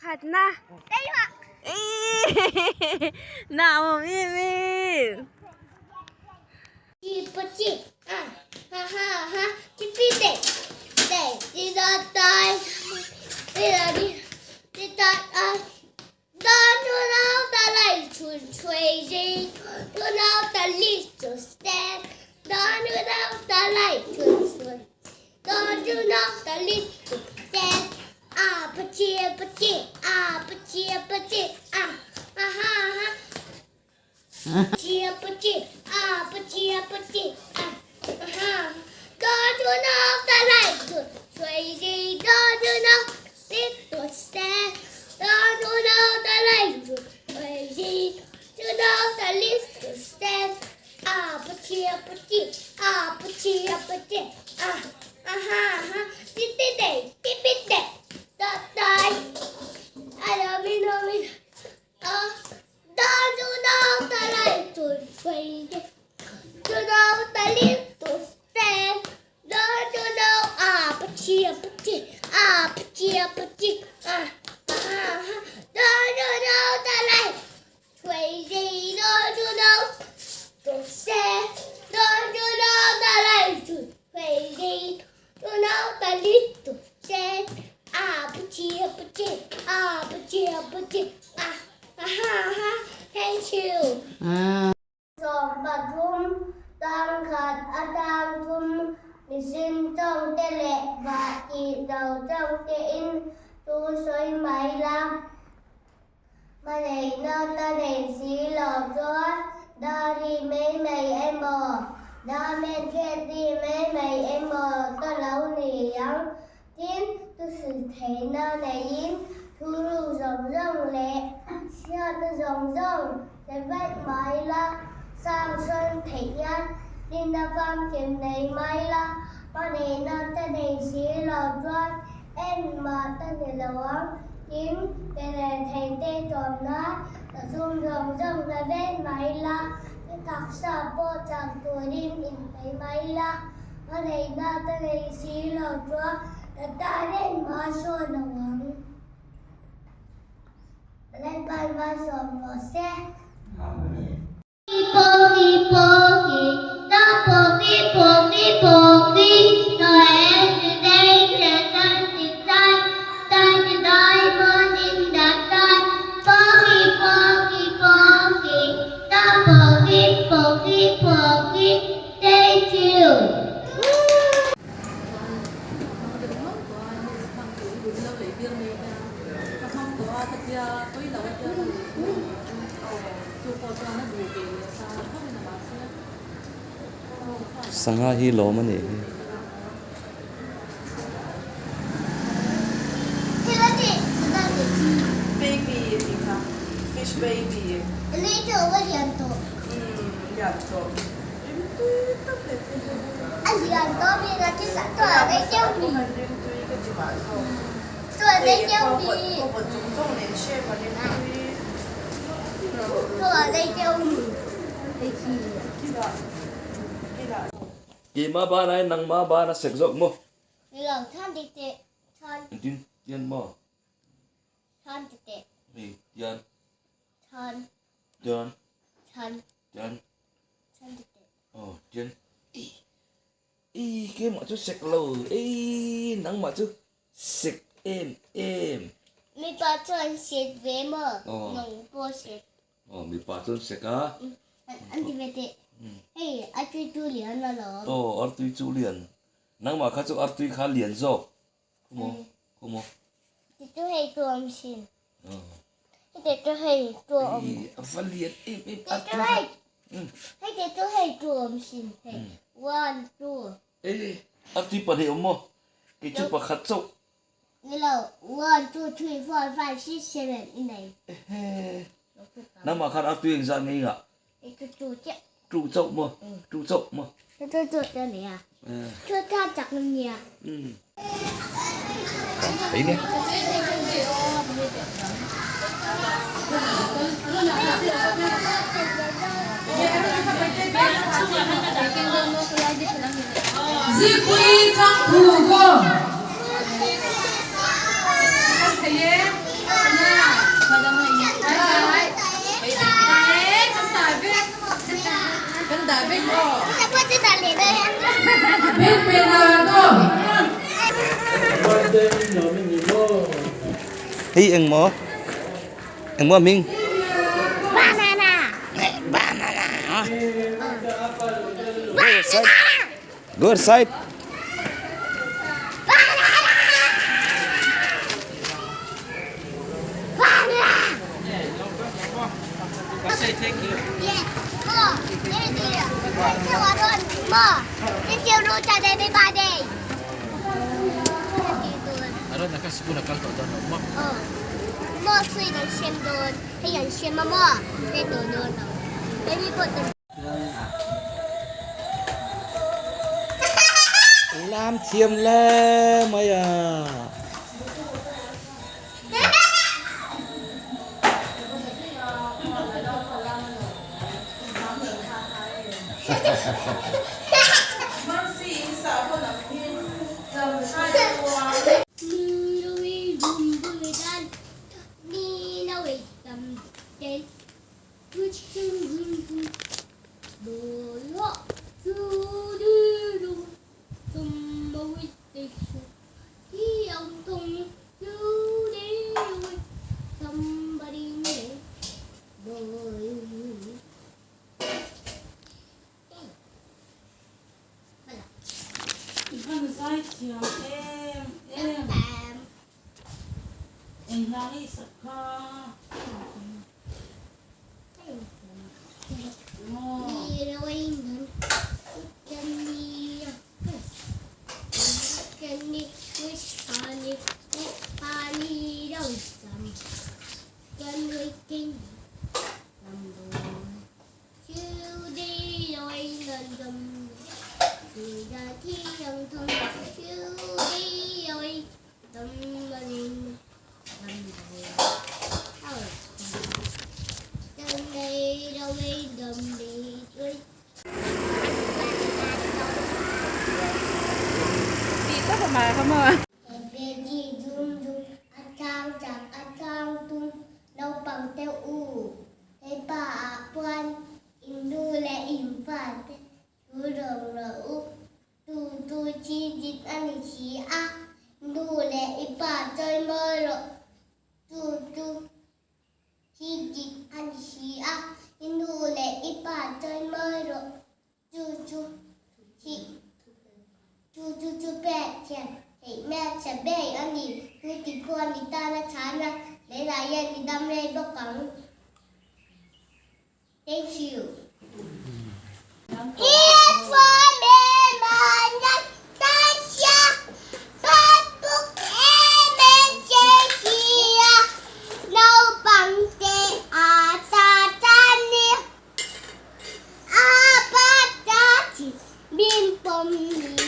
Pakhatna. Naawm em em. 13 tangkhat atang thum mihring tawngte leh vah tih lo tawngte in thu sawi mai la. Hmangaihna ka nei si lo chuan Dari mai mai emaw, Damen Khetri mai mai emaw ka lo ni ang. Tin, thusawi theihna neiin thuruk zawng zawng leh hriatna zawng zawng hre vek mai la, sangsawn theih hian rinna famkim nei mai la, hmangaihna ka nei si lo chuan Engmah ka ni lo ang, tin ke leh thei te tawm nan ka sum zawng zawng la vek mai la, ka taksa pawh chak turin inpeih mai la, ka neihna ka nei si lo chuan ka tan engmah a sawn lo ang. Lalpan malsawm rawh se. Sangha hi lawm a nih hi. Keimah ban ai nangmah ban a sek zawk maw? Engtin tian maw? Hei tian. Tian. Tian. Aw tian. Ih keimah chu sek lo ei nangmah chu sek em em. Mipa chuan sek ve maw nang pawh sek. Aw mipa chuan sek a. An ti ve teh. Hei artui chu lian alawm. Aw artui chu lian. Nangmah kha chu artui kha lian zawk. Khaw maw khaw maw. Ti chu hei tu awm thin. Hei ti chu hei tu awm. Ih a va lian em em artui kha. Hei ti chu hei tu awm thin hei one two. E artui pahnih awm maw kei chu pakhat chauh. Ni lo one two three four five six seven i nei. Ehe nangmah khan artui engzah nge i ngah. Hei chu tu chiah. Tu chauh maw tu chauh maw. Chu chu chu te nia. Chu ta chak nia. Thấy nè. Zikpui Thangphu ko. Hei engmaw engmaw a hming? Banana. Banana. Go side. Lam thiam hle mai a. Thank you.